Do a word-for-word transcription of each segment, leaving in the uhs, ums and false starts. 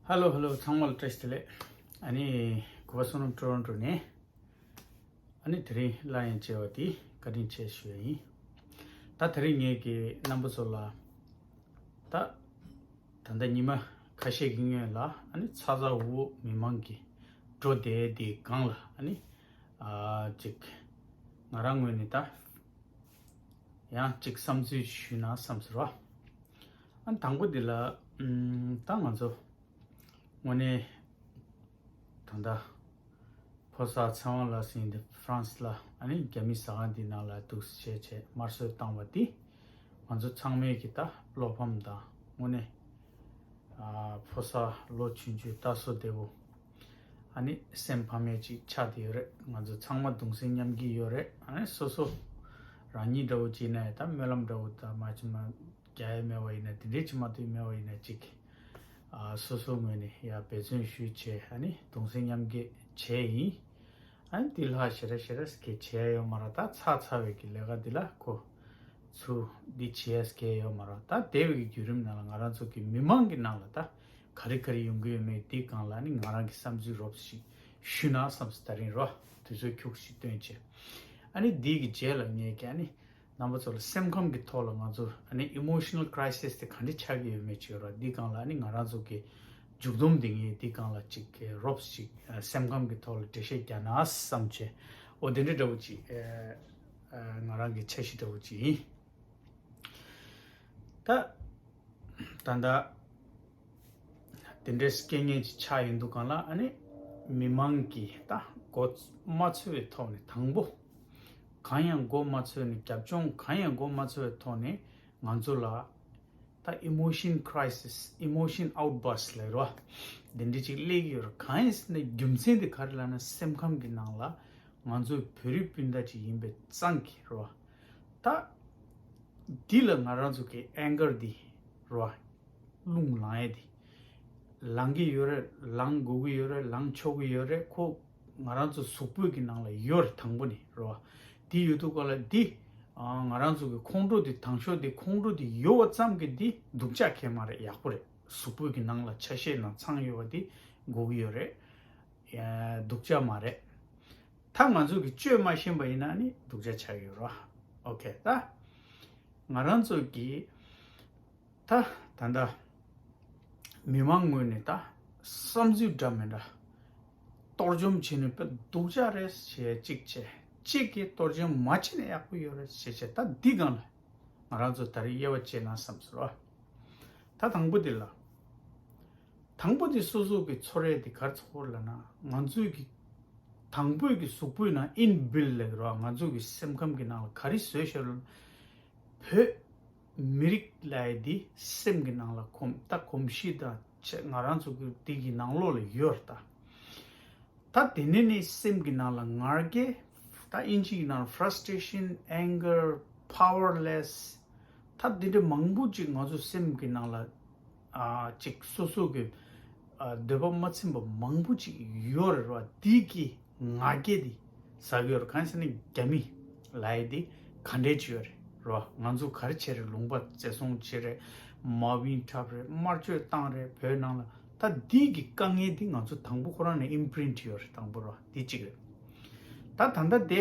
ཧ་ལོ་ཧ་ལོ། ཚང་མ་ལ་བཀྲ་ཤིས་བདེ་ལེགས། ཨ་ནི་གུས་པ་བསོད་ནམས་ཊོ་རོན་ཊོ་ནས། ཨ་ནི་དེ་རིང་སླར་ཡང་མཇལ་བ་དེ་བཀའ་དྲིན་ཆེ་ཞུ་ཡ་ཡིན། ད་དེ་རིང་ངེད་ཀྱི་རྣམ་པ་ཚོ་ལ། ད་ད་ལྟ་ཉི་མ་ཁ་ཤས་ཀྱི་སྔོན་ལ་ཨ་ནི་ཚ་ཚ་འུར་འུར་མི་མང་གི་འགྲོ་བསྡད་དེ་སྒང་ལ། ཨ་ནི་ཨ་ཅིག་ང་རང་ངོས་ནས་ད་ཡང་ཅིག་བསམ་ཚུལ་ཞུས་ན་བསམ་ཟེར་བ། ཨ་ནི་དང་པོ་འདི་ལ། ཨམ། ད་ང་ཚོ་དངོས་གནས་ད་ལྟ་ཕོ་གསར་ཚེ་དབང་ལགས་ཟེར་མཁན་འདི་ཧྥ་རན་སི་ལ། ཨ་ནི་རྒྱ་མི་ཟ་ཁང་འདི་ནང་ལ་འདུག་སེ་བྱས་བྱས་དམར་གསོད་བཏང་བ་འདི། ང་ཚོ་ཚང་མས་ཀྱི་ད་བློ་ཕམ་དང་། དངོས་གནས་ཨ་ཕོ་གསར་ལོ་ཆུང་ཆུང་ད་སོ་བདེ་པོ། ཨ་ནི་སེམས་ཕམ་ཡས་ཅིག་ཆགས་བསྡད་ཡོད་རེད། ང་ཚོ་ཚང་མ་གདུང་སེམས་མཉམ་སྐྱེད་ཡོད་རེད། ཨ་ནི་སོ་སོ་རང་ཉིད་འདྲ་བོ་ཅིག་ན་ཡང་ད་སྨོན་ལམ་འདྲ་བོ་ད་མ་ཅིག་མ་རྒྱག་ཡས་མེད་པ་ཡིན་ན། དེ་འདྲའི་ཅིག་མ་གཏོགས་མེད་པ་ཡིན་ན་ཅིག་ཨ་སོ་སོ་ངོས་ནས་ཡ་འབད་བརྩོན་ཞུས་བྱས། ཨ་ནི་གདུང་སེམས་མཉམ་སྐྱེད་བྱས་ཡིན། ཨ་ནི་འདི་ལྷག་ཞེ་དྲག་ཞེ་དྲག་གི་བྱས་ཡོད་མ་རེད། ད་ཚར་ཚར་བའི་གི་ལས་ཀ་འདི་ལ་ཁོ་ཚུར་འདི་བྱས་ཡས་གལ་ཡོད་མ་རེད། ད་འདས་པའི་གི་བརྒྱུད་རིམ་ནང་ལ་ང་རང་ཚོ་གི་མི་མང་གི་ནང་ལ་ད་ག་རེ་ག་རེ་ཡོང་གི་ཡོད་མེད་འདི་སྒང་ལ་ནི་ང་རང་གི་བསམ་ཚུལ་རོབ་ཞིག་ཞུས་ན་བསམ་སོང་། ད་རིང་རོ་དུས་ཚོད་ཁྱུག་ཞིག་བཏོན་བྱས། ཨ་ནི་འདི་གི་རྗེས་ལ་ངས་ཀྱི་ཨ་ནི་རྣམ་པ་ཚོ་ལ་སེམས་ཁམས་ཀྱི་ཐོག་ལ་ང་ཚོ་ཨ་ནི་ཨི་མོ་ཤི་ནལ་ཁི་རའི་སིས་དེ་ག་འདྲ་ཆགས་ཀྱི་ཡོད་མེད་ཅིག་ཡོད་ར། འདི་སྒང་ལ་ཨ་ནི་ང་རང་ཚོ་གི་མཇུག་སྡོམ་འདི་ངས་འདི་སྒང་ལ་ཅིག་གི་རོབ་ཅིག་ཨ་སེམས་ཁམས་ཀྱི་ཐོག་ལ་འགྲེལ་བཤད་རྒྱག་ན་བསམ་བྱས། འོ་དེ་འདྲ་འདྲ་བོ་ཅིག་ཨ་ཨ་ང་རང་གི་འཆར་གཞི་འདྲ་བོ་ཅིག་ཡིན། ད་ད་ལྟ་དེ་འདྲའི་རྐྱེན་ངན་ཅིག་ཆགས་ཡོང་དུས་སྒང་ལ། ཨ་ནི་མི་མང་གིས་ད་མགོ་མ་འཚོས་པའི་ཐོག་ནས། དང་པོ་གང་ཡང་མགོ་མ་འཚོས་ནས། རྒྱབ་ལྗོངས་གང་ཡང་མགོ་མ་འཚོས་པའི་ཐོག་ནས་ང་ཚོ་ལ་ད་ཨི་མོ་ཤན་ཁི་རའི་སིས། ཨི་མོ་ཤན་ཨའུཊ་བར་སི་ཊི་ལབ་རོ། འདི་འདྲ་ཅིག་སླེབས་ཀྱི་ཡོད་རེད། གང་ཡིན་ཟེར་ན་རྒྱུ་མཚན་དེ་ག་རེ་ལབ་ན། སེམས་ཁམས་ཀྱི་ནང་ལ་ང་ཚོ་བོད་རིགས་སྤུན་ཟླ་ཅིག་ཡིན་པའི་རྐྱེན་གྱིས་རོ། ད་འདི་ལ་ང་རང་ཚོ་གི་ཨེང་གར་འདི་རོ། རླུང་ལངས་ཡས་འདི་ལངས་ཀྱི་ཡོད་རེད། ལངས་དགོས་ཀྱི་ཡོད་རེད། ལངས་ཆོག་གི་ཡོད་རེད། ཁོ་ང་རང་ཚོ་གཟུགས་པོ་གི་ནང་ལ་ཡོད་རེད། དང་པོ་ནས་རོ། འདི་ཡོད་དུས་སྒང་ལ་འདི་ཨ་ང་རང་ཚོ་གི་ཁོང་ཁྲོ་འདི། དང་ཤོས་འདི། ཁོང་ཁྲོ་འདི་ཡོད་པ་ཙམ་གྱིས་འདི་སྡུག་ཅག་གང་ཡང་མ་རེད། ཡག་པོ་རེད། གཟུགས་པོ་གི་ནང་ལ་ཆ་ཤས་ནང་ཚང་ཡོད་པ་འདི་དགོས་ཀྱི་ཡོད་རེད། ཡ་སྡུག་ཅག་མ་རེད། ད་ང་ཚོ་གིས་སྤྱོད་མ་ཤེས་པ་ཡིན་ན་ནི་སྡུག་ཅག་ཆགས་ཀྱི་ཡོད་རེད། ཨོ་ཁེ། ད་ང་རང་ཚོ་གིས་ད་ད་ལྟ་མི་མང་ངོས་ནས་ད་བསམ་ཚུལ་འདྲ་མི་འདྲ་གཏོར་བཅོམ་བྱས་ནས་དཔེ་སྡུག་ཅག་རེད་ཟེར་གཅིག་བྱས། གཅིག་གིས་གཏོར་བཅོམ་མ་བྱས་ན་ཡག་པོ་ཡོད་རེད་ཟེར་བྱས། ད་འདི་སྒང་ལ་ང་རང་ཚོ་ད་རེས་དབྱེ་བ་ཕྱེ་ན་བསམ་སོང་རོ། ད་དང་པོ་འདི་ལ། དང་པོ་འདི་སོ་སོ་གི་ཚོར་ཡས་འདི་ག་རེ་ཚོར་ལབ་ན། ང་ཚོའི་གི་དང་པོའི་གི་གཟུགས་པོའི་ནང་ཨིན་བིལ་ལབ་ཀྱི་རོ། ང་ཚོ་གི་སེམས་ཁམས་ཀྱི་ནང་ལ་ག་རེ་བཟོས་བཞག་ལབ་ན། བོད་མི་རིགས་ལབ་ཡས་འདི་སེམས་ཀྱི་ནང་ལ་གོམས། ད་གོམས་གཤིས་དང་བཅས་ང་རང་ཚོ་གི་འདི་གི་ནང་ལོགས་ལ་ཡོད་རེད་ད། ད་དེ་ནས་ནི་སེམས་ཀྱི་ནང་ལ་ང་རྒྱལ། ད་ཨིན་ཇི་གི་ནང་ལ་ཕ་ར་སི་ཊེ་ཤན། ཨེང་གར། པ་ཝར་ལེ་སི། ད་འདི་འདྲ་མང་པོ་ཅིག་ང་ཚོ་སེམས་ཀྱི་ནང་ལ་ཨ་ཅིག་སོ་སོ་གི་ཨ་འདོད་པ་མ་ཚིམ་པ་མང་པོ་ཅིག་ཡོད་རེད་རོ། འདི་གི་ང་རྒྱལ་འདི་ཟ་གི་ཡོད་རེད། གང་ཟེར་ན་རྒྱ་མི་ལབ་ཡས་འདི་ག་འདྲས་ཅིག་ཡོད་རེད་རོ། ང་ཚོ་ག་རེ་བྱས་རེད། ལུང་པ་བཙན་བཟུང་བྱས་རེད། མ་བིན་འཁྲབ་རེད། དམར་གསོད་བཏང་རེད། བོད་ནང་ལ། ད་འདི་གི་དཀའ་ངལ་འདི་ང་ཚོ་དང་པོ་ཁོ་རང་ནས་ཨིམ་པི་རིན་ཊི་ཡོད་རེད། དང་པོ་རོ། འདི་གཅིག་རེད། ད་ད་ལྟ་དེ་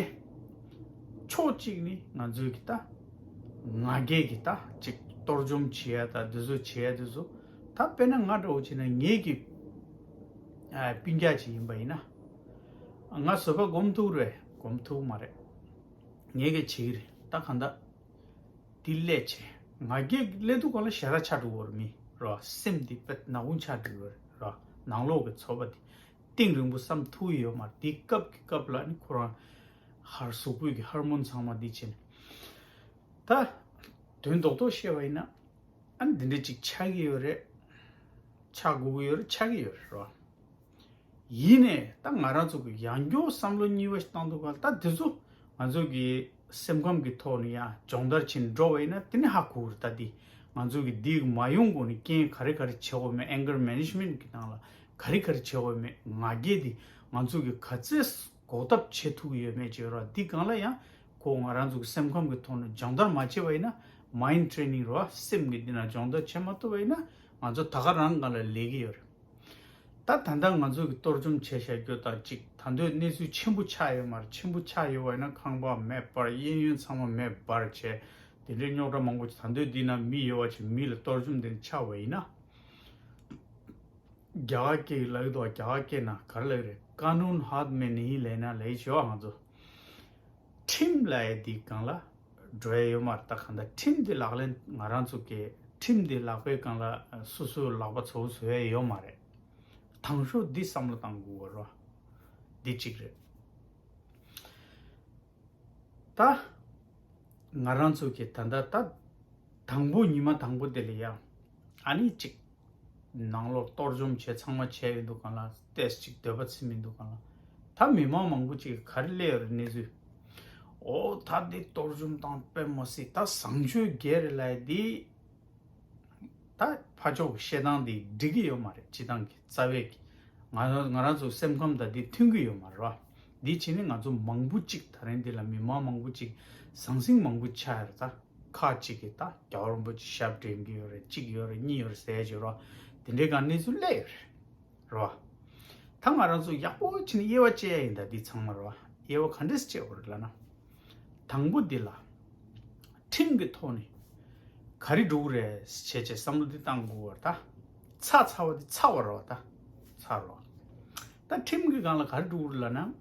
ཕྱོགས་གཅིག་ནི་ང་ཚོའི་གི་ད་ང་རྒྱལ་གྱི་ད་ཅིག་གཏོར་བཅོམ་བྱེད་ཡ། ད་འདི་ཚོ་བྱེད་ཡ་འདི་ཚོ། ད་དཔེར་ན་ང་འདྲ་བོ་བྱས་ན་ངེད་ཀྱི་ཨ་སྤུན་ཀྱག་ཅིག་ཡིན་པ་ཡིན་ན། ང་བཟོད་པ་སྒོམ་ཐུབ་རེད། སྒོམ་ཐུབ་མ་རེད། ངེད་ཀྱིས་བྱེད་ཀྱི་རེད། ད་གང་ལྟར་འདི་སླེབས་བྱས། ང་རྒྱལ་སླེབས་དུས་སྒང་ལ་ཞེ་དྲག་ཆགས་འགྲོ་གི་ཡོད་རེད། མི་རོ། སེམས་འདི་དཔེ་ནག་ཁུང་ཆགས་འགྲོ་གི་ཡོད་རེད་རོ། ནང་ལོགས་ཀྱི་ཚོར་བ་འདི་གཏིང་རིང་པོ་བསམ་ཐུབ་ཀྱི་ཡོད་མ་རེད། འདི་སྐབས་ཀྱི་སྐབས་ལ་ནི་ཁོ་རང་ཧར། གཟུགས་པོའི་གི་ཧོར་མོན་ཚང་མ་འདི་བྱས་ནས། ད་དོན་རྡོག་རྡོག་བཤད་པ་ཡིན་ན། ཨ་ནི་འདི་འདྲ་ཅིག་ཆགས་ཀྱི་ཡོད་རེད། ཆགས་དགོས་ཀྱི་ཡོད་རེད། ཆགས་ཀྱི་ཡོད་རེད་རོ། ཡིན་ནའི་ད་ང་རང་ཚོ་གི་ཡང་སྐྱར་བསམ་བློ་གཉིས་པ་ཞིག་བཏང་དུས་སྒང་ལ། ད་འདི་ཚོ་ང་ཚོ་གི་སེམས་ཁམས་ཀྱི་ཐོག་ནས་ཡང་སྦྱོང་བརྡར་བྱས་ནས་འགྲོ་བ་ཡིན་ན་དེ་ནི་ཧ་གོ་གི་རེད། ད་འདི་ང་ཚོ་གི་འདི་མ་ཡོང་གོང་ནས་རྐྱེན་ག་རེ་ག་རེ་བྱེད་དགོས་མེད། ཨེང་གར་མེ་ནེ་ཇི་མེན་ཊི་གི་ནང་ལ་ག་རེ་ག་རེ་བྱེད་དགོས་མེད། ང་རྒྱལ་འདི་ང་ཚོ་གི་ག་ཚོད་འགོག་ཐབས་བྱེད་ཐུབ་ཀྱི་ཡོད་མེད་བྱས་རོ། འདི་སྒང་ལ་ཡང་ཁོ་ང་རང་ཚོ་གི་སེམས་ཁམས་ཀྱི་ཐོག་ནས་སྦྱོང་བརྡར་མ་བྱས་པ་ཡིན་ན། མའིན་ཌི་ཊི་རེ་ནིང་རོ། སེམས་ཀྱི་འདི་ནང་སྦྱོང་བརྡར་བྱེད་མ་ཐུབ་པ་ཡིན་ན་ང་ཚོ་ད་ག་རང་སྒང་ལ་ལུས་ཀྱི་ཡོད་རེད། ད་ད་ལྟ་ང་ཚོ་གི་གཏོར་བཅོམ་བྱས་བཞག་རྒྱུ་དང་གཅིག་ད་དུང་གནས་ཚུལ་ཆེན་པོ་ཆགས་ཡོད་མ་རེད། ཆེན་པོ་ཆགས་ཡོད་པ་ཡིན་ན་ཁང་པ་མེ་འབར། གཡས་གཡོན་ཚང་མ་མེ་འབར་བྱས། དེ་འདྲའི་རྙོག་དྲ་མང་པོ་ད་དུང་འདི་ན་མི་ཡོད་པ་བྱས། མི་ལ་གཏོར་བཅོམ་དེ་འདྲ་ཆགས་པ་ཡིན་ན། རྒྱ་གར་སྐད་ལབ་ཀྱི་འདུག་རྒྱ་གར་སྐད་ན་ག་རེ་ལབ་ཀྱི་རེད། ཀ་ནུན་ཧཱཐ་མེ་ནི་ཧི་ལབ་ན་ལབ་ཀྱི་ཡོད། ང་ཚོ་ཁྲིམས་ལབ་ཡ་འདི་སྒང་ལ་འགྲོ་ཡ་ཡོད་མ་རེད། ད་གང་ལྟར་ཁྲིམས་འདི་ལག་ལེན། ང་རང་ཚོ་གི་ཁྲིམས་འདི་ལག་པའི་སྒང་ལ་སོ་སོའི་ལག་པ་ཚོ་བཟོ་ཡ་ཡོད་མ་རེད། དང་ཤོས་འདི་བསམ་བློ་བཏང་དགོས་པ་རེད། འདི་གཅིག་རེད། ད་ང་རང་ཚོ་གི་ད་ལྟ་ད་དང་པོ་ཉི་མ་དང་པོ་དེ་ལ་ཡང་ཨ་ནི་གཅིག་ནང་ལོགས་གཏོར་བཅོམ་བྱས་ཚང་མ་བྱས་ཡོད་འདུག་གང་ལ་ཏོག་ཙམ་གཅིག་འདོད་པ་ཚིམ་མི་འདུག་གང་ལ། ད་མི་མང་མང་པོ་ཅིག་ག་རེ་སླེབས་ཡོད་རེད་གནས་ཚུལ། ཨོ་ད་འདི་གཏོར་བཅོམ་བཏང་དཔེ་མ་སྲིད། ད་བཟང་སྤྱོད་རྒྱལ་རེད་ལབ་ཡ་འདི། ད་ཕར་ཕྱོགས་ཀྱི་བཤད་སྟངས་འདི་འགྲིག་གི་ཡོད་མ་རེད། སྤྱིར་བཏང་གི་རྩ་བའི་གི་ང་ང་རང་ཚོ་སེམས་ཁམས་དང་འདི་མཐུན་གི་ཡོད་མ་རེད་བ། འདི་བྱས་ནས་ང་ཚོ་མང་པོ་ཅིག་ད་རིང་འདི་ལ་མི་མང་མང་པོ་ཅིག་ཟང་ཟིང་མང་པོ་ཆགས་ཡོད་རེད། ད་ཁག་ཅིག་གིས་ད་རྒྱལ་བ་རིན་པོ་ཆེ་ཞབས་འདྲེན་གི་ཡོད་རེད། གཅིག་ཡོད་རེད། གཉིས་ཡོད་རེད་ཟེར་གྱི་རེད་བ། དེ་འདྲའི་སྒང་གནས་ཚུལ་སླེབས་ཡོད་རེད། རེད་བ། ད་ང་རང་ཚོ་ཡག་པོ་བྱས་ནས་དབྱེ་བ་དཔྱད་ཡ་ཡིན། ད་འདི་ཚང་མ་རེད་བ། དབྱེ་བ་ག་འདྲས་དཔྱད་དགོས་རེད་ལབ་ན། དང་པོ་འདི་ལ་ཁྲིམས་ཀྱི་ཐོག་ནས་ག་རེ་འགྲོ་གི་རེད་བྱས་བྱས་བསམ་བློ་འདི་བཏང་དགོས་པ་རེད། ད་ཚ་ཚ་བ་འདི་ཚ་བ་རེད་བ། ད་ཚ་རེད་བ། ད་ཁྲིམས་ཀྱི་སྒང་ལ་ག་རེ་འགྲོ་གི་རེད་ལབ་ན།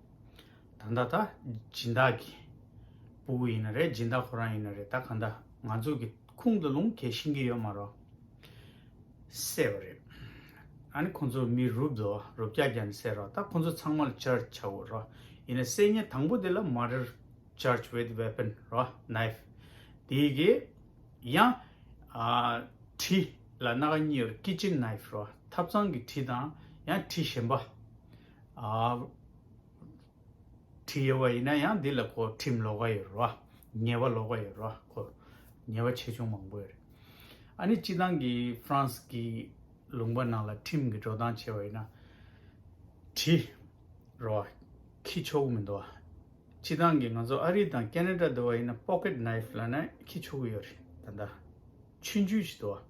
ད་ལྟ་ད་སྦྱིན་བདག་གི་ཕྲུ་གུ་ཡིན་ན་རེད། སྦྱིན་བདག་ཁོ་རང་ཡིན་ན་རེད། ད་གང་ལྟར་ང་ཚོ་གི་ཁུངས་དང་ལུང་གས་ཤེས་ཀྱི་ཡོད་མ་རེད། བསད་པ་རེད། ཨ་ནི་ཁོང་ཚོ་མི་རུབ་འདུག་རུབ་རྒྱག་རྒྱག་ནས་བསད་རོགས། ད་ཁོང་ཚོ་ཚང་མ་ལ་ཅར་ཆ་དགོས་རོགས། ཡིན་ན་བསད་མཁན་དང་པོ་དེ་ལ་murder charge with weapon རོགས། knife དེ་གི་ཡང་ཨ་གྲི་ལ་སྣ་ཁ་གཉིས་ཡོད་རེད། kitchen knife རོགས། ཐབ་ཚང་གི་གྲི་དང་ཡང་གྲི་གཞན་པ་ཨ། བྲིས་ཡོད་པ་ཡིན་ན་ཡང་འདི་ལ་ཁོ་ཁྲིམས་ལོགས་ཀ་ཡོད་རེད་བ། ཉེས་པ་ལོགས་ཀ་ཡོད་རེད་བ། ཁོ་ཉེས་པ་ཆེ་ཆུང་མང་པོ་ཡོད་རེད། ཨ་ནི་སྤྱིར་བཏང་གི་ཧྥ་རན་སི་གི་ལུང་པ་ནང་ལ་ཁྲིམས་ཀྱི་འགྲོ་སྟངས་བྱས་པ་ཡིན་ན། གྲི་རེད་བ། འཁྱེར་ཆོག་གི་མི་འདུག་བ། སྤྱིར་བཏང་གི་ང་ཚོ་ཨ་རི་དང་ཁེ་ན་ཌ་འདྲ་བ་ཡིན་ན་pocket knife ལབ་ན་འཁྱེར་ཆོག་གི་ཡོད་རེད། ད་ལྟ། ཆུང་ཆུང་ཞིག་འདུག་བ།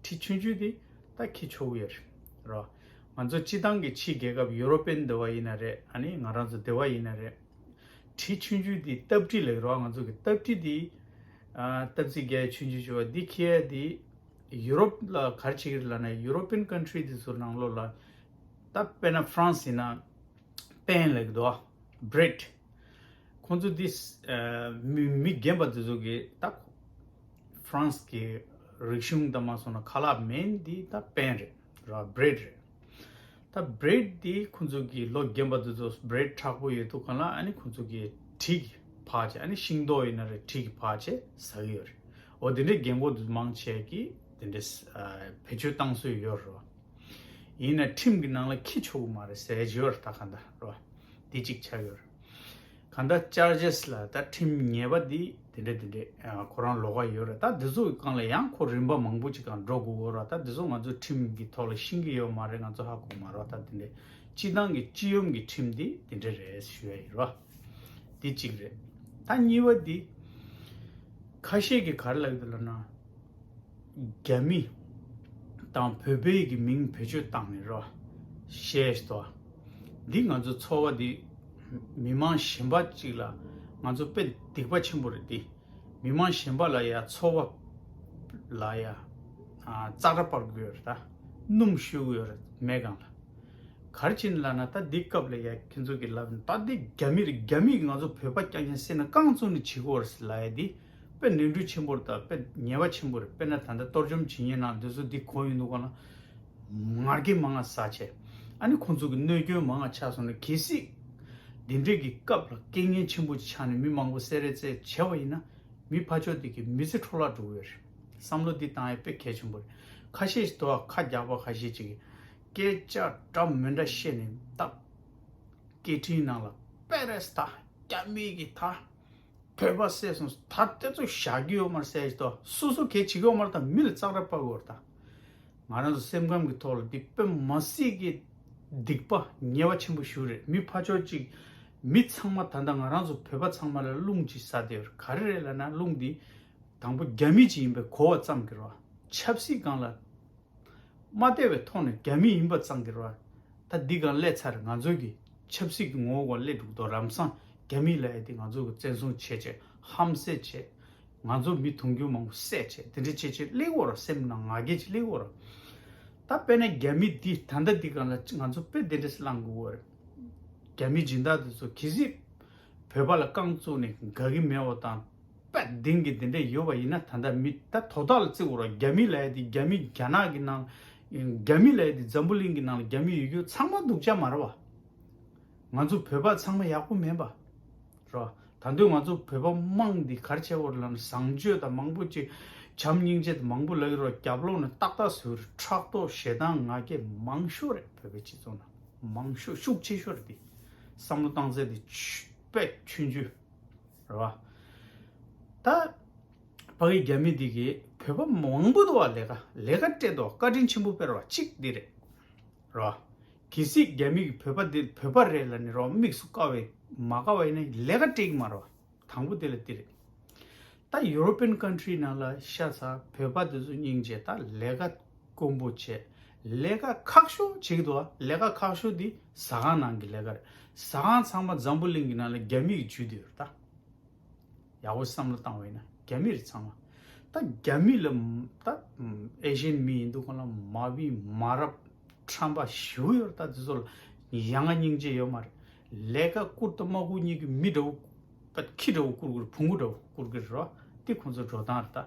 གྲི་ཆུང་ཆུང་དེ་ད་འཁྱེར་ཆོག་གི་ཡོད་རེད། རོ། ང་ཚོ་སྤྱིར་བཏང་གི་ཕྱི་རྒྱལ་ཁབ་ཡུ་རོ་པན་འདི་བ་ཡིན་ན་རེད། ཨ་ནི་ང་རང་ཚོ་འདི་བ་ཡིན་ན་རེད། གྲི་ཆུང་ཆུང་དེ་སྟབས་གྲི་ལབ་རོ། ང་ཚོ་གི་སྟབས་གྲི་དེ་ཨ་སྟབས་རྩེ་རྒྱག་ཆུང་ཆུང་ཆུང་བ་འདི་འཁྱེར་ཡ་དེ་ཡུ་རོབ་ལ་ག་རེ་བྱེད་ཀྱི་རེད་ལབ་ན། ཡུ་རོ་པན་ཀན་ཊི་རི་དེ་ཚོ་ནང་ལོགས་ལ་ད་དཔེར་ན་ཧྥ་རན་སི་ཡིན་ན། པན་ལབ་ཀྱི་འདུག་བ། བྷི་རེཌ། ཁོང་ཚོ་འདི་ཨ་མི་མི་རྒན་པ་འདི་ཚོ་གི་ད་ཧྥ་རན་སི་གི་རིག་གཞུང་དང་མ་སོང་ན་ཁ་ལག་མེན་འདི་ད་པན་རེད་ར། བྷི་རེཌ་རེད། ད་བྷི་རེཌ་འདི་ཁོང་ཚོ་གི་ལོ་རྒན་པ་འདི་ཚོ་བྷི་རེཌ་མཁྲེགས་པོ་ཡོད་དུས་གང་ལ་ཨ་ནི་ཁོང་ཚོ་གི་གྲི་གིས་ཕར་བྱས། ཨ་ནི་ཤིང་ཏོག་ཡིན་ན་རེད། གྲི་གིས་ཕར་བྱས་ཟ་གི་ཡོད་རེད། འོ་དེ་འདྲའི་རྒན་གོག་འདི་མང་ཆེ་གིས་དེ་འདྲའི་ཨ་བེད་སྤྱོད་བཏང་སྲོལ་ཡོད་རེད། ཡིན་ན་ཁྲིམས་ཀྱི་ནང་ལ་འཁྱེར་ཆོག་གི་མ་རེད་ཟེར་གྱི་ཡོད་རེད། ད་གང་ལྟར་རོ། དེ་གཅིག་ཆགས་ཡོད་རེད། གང་ལྟར་ཅར་ཇེས་ལ་ད་ཁྲིམས་ཉེས་པ་འདི་དེ་འདྲ་དེ་འདྲ་ཨ་ཁོ་རང་ལོགས་ཀ་ཡོད་རེད། ད་འདི་ཚོ་གི་སྒང་ལ་ཡང་ཁོ་རིམ་པ་མང་པོ་ཅིག་སྒང་འགྲོ་དགོས་ཀྱི་རེད། ད་འདི་ཚོ་ང་ཚོ་ཁྲིམས་ཀྱི་ཐོག་ལ་ཤེས་ཀྱི་ཡོད་མ་རེད། ང་ཚོ་ཧ་གོ་མ་རེད། ད་དེ་འདྲ་སྤྱིར་བཏང་གི་སྤྱི་ཡོངས་ཀྱི་ཁྲིམས་འདི་དེ་འདྲ་རེད་ཞུ་ཡ་ཡིན་རོ། འདི་གཅིག་རེད། ད་གཉིས་པ་འདི། ཁ་ཤས་ཀྱིས་ག་རེ་ལབ་ཀྱི་འདུག་ལབ་ན། རྒྱ་མི་དང་བོད་པའི་གི་མིང་བེད་སྤྱོད་བཏང་ནས་རོ། ཤེས་ཏོ། འདི་ང་ཚོ་ཚོར་བ་འདི་མི་མང་གཞན་པ་ཅིག་ལ་ང་ཚོ་དཔེ་སྡིག་པ་ཆེན་པོ་རེད་འདི། མི་མང་གཞན་པ་ལ་ཡ་ཚོར་བ་ལ་ཡ་ཙག་སྒྲ་སྤར་གི་ཡོད་རེད། ད་སྣུམ་གཞུ་གི་ཡོད་རེད་མེ་སྒང་ལ། ག་རེ་བྱས་ནས་ལབ་ན། ད་འདི་སྐབས་ལ་ཡ་ཁྱེད་ཚོ་གིས་ལབ་ན་ད་འདི་རྒྱ་མི་རེད། རྒྱ་མི་གིས་ང་ཚོ་བོད་པ་རྐྱང་རྐྱང་བསད་ན་རྐང་བཙུགས་ནས་བྱེད་དགོས་རེད་ལབ་ཡ་འདི་དཔེ་ནོར་འཁྲུལ་ཆེན་པོ་རེད། ད་དཔེ་ཉེས་པ་ཆེན་པོ་རེད། དཔེར་ན་ད་ལྟ་གཏོར་བཅོམ་བྱེད་མཁན་ནང་འདི་ཚོ་འདི་གོ་ཡོང་དུས་ག་ལ་ང་རྒྱལ་མང་ང་ཟ་བྱས། ཨ་ནི་ཁོང་ཚོ་གི་གནོད་སྐྱོན་མང་ང་ཆགས་སོང་ན་གལ་སྲིད་འདི་འདྲའི་གི་སྐབས་ལ་རྐྱེན་ངན་ཆེན་པོ་ཅིག་ཆགས་ནས་མི་མང་པོ་བསད་རེས་བྱས་བྱས་པ་ཡིན་ན། མི་ཕར་ཕྱོགས་དེ་གི་མི་ཚེ་འཕྲོ་བརླག་འགྲོ་གི་ཡོད་རེད། བསམ་བློ་འདི་བཏང་ཡ་དཔེ་གལ་ཆེན་པོ་རེད། ཁ་ཤས་ཤིག་འདུག་ཁ་རྒྱག་པ་ཁ་ཤས་ཅིག་གིས་སྐད་ཆ་འདྲ་མི་འདྲ་བཤད་ནས་ད་སྐད་འཕྲིན་ནང་ལ་པེ་རེས་ད་རྒྱ་མི་གིས་ད་བོད་པ་བསད་སོང་། ད་དེ་ཚོ་བཞག་གི་ཡོད་མ་རེད་ཟེར་ཞིག་འདུག་སོ་སོ་གལ་ཆེ་གི་ཡོད་མ་རེད། ད་མི་ལ་ཙག་སྒྲ་སྤར་དགོས་རེད་ད། ང་རང་ཚོ་སེམས་ཁམས་ཀྱི་ཐོག་ལ་འདི་དཔེ་མ་སྲིད་ཀྱི་སྡིག་པ་ཉེས་པ་ཆེན་པོ་ཞིག་རེད། མི་ཕར་ཕྱོགས་གཅིག་མི་ཚང་མ་ད་ལྟ་ང་རང་ཚོ་བོད་པ་ཚང་མ་ལ་རླུང་ཅིག་ཟ་བསྡད་ཡོད་རེད། ག་རེ་རེད་ལབ་ན་རླུང་འདི་དང་པོ་རྒྱ་མི་ཅིག་ཡིན་པའི་གོ་བ་ཙམ་གྱི་རེད་བ། ཆབ་སྲིད་སྒང་ལ་མ་བལྟས་པའི་ཐོག་ནས་རྒྱ་མི་ཡིན་པ་ཙམ་གྱི་རེད་བ། ད་འདི་གང་སླེབས་ཚར། ང་ཚོ་གི་ཆབ་སྲིད་ཀྱི་ངོ་བོ་སླེབས་འགྲོ་གི་འདུག་རམ་སང་རྒྱ་མི་ལབ་ཡ་དེ་ང་ཚོ་གི་བཙན་བཟུང་བྱས་བྱས་ཧམ་བསད་བྱས། ང་ཚོ་མི་དུང་ཕྱུར་མང་པོ་བསད་བྱས་དེ་འདྲ་བྱས་བྱས་སླེབས་ཡོད་རེད། སེམས་ནང་ང་རྒྱལ་ཅིག་སླེབས་ཡོད་རེད། ད་དཔེར་ན་རྒྱ་མི་འདི་ད་ལྟ་འདི་གང་ལ་ང་ཚོ་དཔེ་དེ་འདྲ་སེ་བླང་དགོས་རེད། རྒྱ་མི་སྦྱིན་བདག་དེ་ཚོ་གལ་སྲིད་བོད་པ་ལ་རྐང་བཙུགས་ནས་དགའ་གི་མེད་པ་དང་། དཔེ་གདེང་གི་དེ་འདྲ་ཡོད་པ་ཡིན་ན། ད་ལྟ་མི་ད་དོ་བདག་ལ་བརྩི་དགོས་རེད། རྒྱ་མི་ལབ་ཡ་དེ་རྒྱ་མི་རྒྱ་ནག་གི་ནང་རྒྱ་མི་ལབ་ཡ་དེ་འཛམ་བུ་གླིང་གི་ནང་ལ་རྒྱ་མི་ཡོད་རྒྱུ་ཚང་མ་སྡུག་ཅག་མ་རེད་བ། ང་ཚོ་བོད་པ་ཚང་མ་ཡག་པོ་མིན་པ་རེད་བ། ད་དུང་ང་ཚོ་བོད་པ་དམངས་འདི་ག་རེ་བྱེད་དགོས་རེད་ལབ་ན། བཟང་སྤྱོད་དང་མང་པོ་ཅིག་བྱམས་སྙིང་རྗེ་དང་མང་པོ་ལབ་ཀྱི་རེད་བ། རྒྱབ་ལོགས་ནས་ཏག་ཏག་བཟོས་རེད། ཕྲག་དོག་ཞེ་སྡང་ང་རྒྱལ་མང་ཤོས་རེད། བོད་པའི་སྤྱི་ཚོགས་ནང་མང་ཤོས་ཤུགས་ཆེ་ཤོས་རེད། དེ་བསམ་བློ་བཏང་ཚད་དེ་ཆུ་དཔེ་ཆུང་ཆུང་རེད་བ། ད་ཕ་གི་རྒྱ་མི་འདི་གིས་བོད་པ་མང་པོ་འདུག་བ། ལས་ཀ་ལས་ཀ་སྤྲད་འདུག་བཀའ་དྲིན་ཆེན་པོ་སྤེལ་བ་གཅིག་འདི་རེད། རེད་བ། གལ་སྲིད་རྒྱ་མི་གིས་བོད་པ་འདི་བོད་པ་རེད་ལབ་ནས་རེད་བ། དམིགས་སུ་བཀར་བའི་མ་བཀར་བ་ཡིན་ན་ལས་ཀ་སྤྲད་ཀྱི་མ་རེད་བ། དང་པོ་དེ་ལ་དེ་རེད། ད་European country ནང་ལ་ཤ་ཚ་བོད་པ་དེ་ཚོ་སྙིང་རྗེ། ད་ལས་ཀ་དཀོན་པོ་བྱས། ལས་ཀ་ཁག་ཤོས་བྱེད་ཀྱི་འདུག་བ། ལས་ཀ་ཁག་ཤོས་འདི་ཟ་ཁང་ནང་གི་ལས་ཀ་རེད། ཟ་ཁང་ཚང་མ་འཛམ་བུ་གླིང་གི་ནང་ལ་རྒྱ་མི་གིས་འཇུས་བསྡད་ཡོད་རེད་ད། ཡག་པོ་བསམ་བློ་བཏང་བ་ཡིན་ན་རྒྱ་མི་རེད་ཚང་མ། ད་རྒྱ་མི་ལ་ད་ཨེ་ཤི་ཡན་མི་ཡིན་དུས་གང་ལ་མ་བི་མ་རབས་ཁྲམ་པ་ཞེ་པོ་ཡོད་རེད། ད་དེ་ཚོ་ལ་ཡ་ང་སྙིང་རྗེ་ཡོད་མ་རེད། ལས་ཀ་བསྐུར་དང་མ་བསྐུར་གཉིས་ཀྱི་མི་འདྲ་བོ་ད་ཁྱི་འདྲ་བོ་བསྐུར་གི་རེད། བོང་བུ་འདྲ་བོ་བསྐུར་གི་རེད་བ། དེ་ཁོང་ཚོ་འགྲོ་སྟངས་རེད་ད།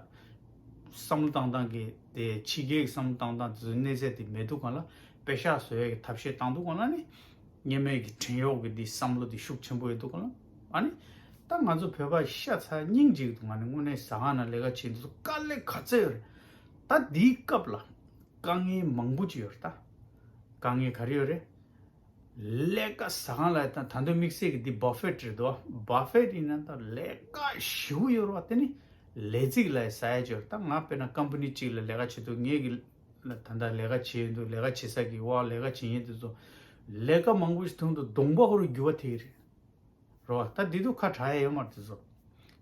བསམ་བློ་བཏང་སྟངས་ཀྱི་དེ་ཕྱི་རྒྱལ་གྱི་བསམ་བློ་བཏང་སྟངས་དེ་ཚོ་གནས་ཚད་དེ་མེད་དུས་གང་ལ་པེ་ཤག་བཟོ་ཡས་ཀྱི་ཐབས་ཤེས་བཏང་དུས་གང་ལ་ནི། སྔོན་མའི་གི་བྲན་གཡོག་གི་འདི་བསམ་བློ་འདི་ཤུགས་ཆེན་པོ་ཡོད་འདུག་ག་ལ། ཨ་ནི་ད་ང་ཚོ་བོད་པ་ཤ་ཚ་སྙིང་རྗེ་གི་འདུག་ང་ནི་དངོས་གནས་ཟ་ཁང་ནང་ལས་ཀ་བྱེད་འདི་ཚོ་དཀའ་ལས་ག་ཚོད་ཡོད་རེད། ད་འདིའི་སྐབས་ལ་དཀའ་ངལ་མང་པོ་ཅིག་ཡོད་རེད་ད། དཀའ་ངལ་ག་རེ་ཡོད་རེད། ལས་ཀ་ཟ་ཁང་ལ་ད་ད་དུང་དམིགས་བསལ་གི་འདི་བ་ཧྥེཊ་རེད་དོ། བ་ཧྥེཊ་ཡིན་ན་ད་ལས་ཀ་ཞེ་པོ་ཡོད་རེད་བ། དེ་ནི་ལས་ཚིགས་ལ་ཟ་ཡ་ཅིག་ཡོད་རེད། ད་ང་དཔེར་ན་ཀམ་པ་ནི་གཅིག་ལ་ལས་ཀ་བྱེད་དུས་ངེད་ཀྱི་ལ་ད་ལྟ་ལས་ཀ་བྱེད་ཡོད་འདུག་ལས་ཀ་བྱེད་ས་གི་བ་ལས་ཀ་བྱེད་མཁན་དེ་ཚོ་ལས་ཀ་མང་པོ་ཞིག་ཐོན་དུས་གདོང་པ་ཁོ་རང་འགྱུར་བ་ཐེབས་ཀྱི་རེད། རེད་བ། ད་འདི་དུས་ཁ་གྲག་ཡ་ཡོད་མ་རེད་དེ་ཚོ།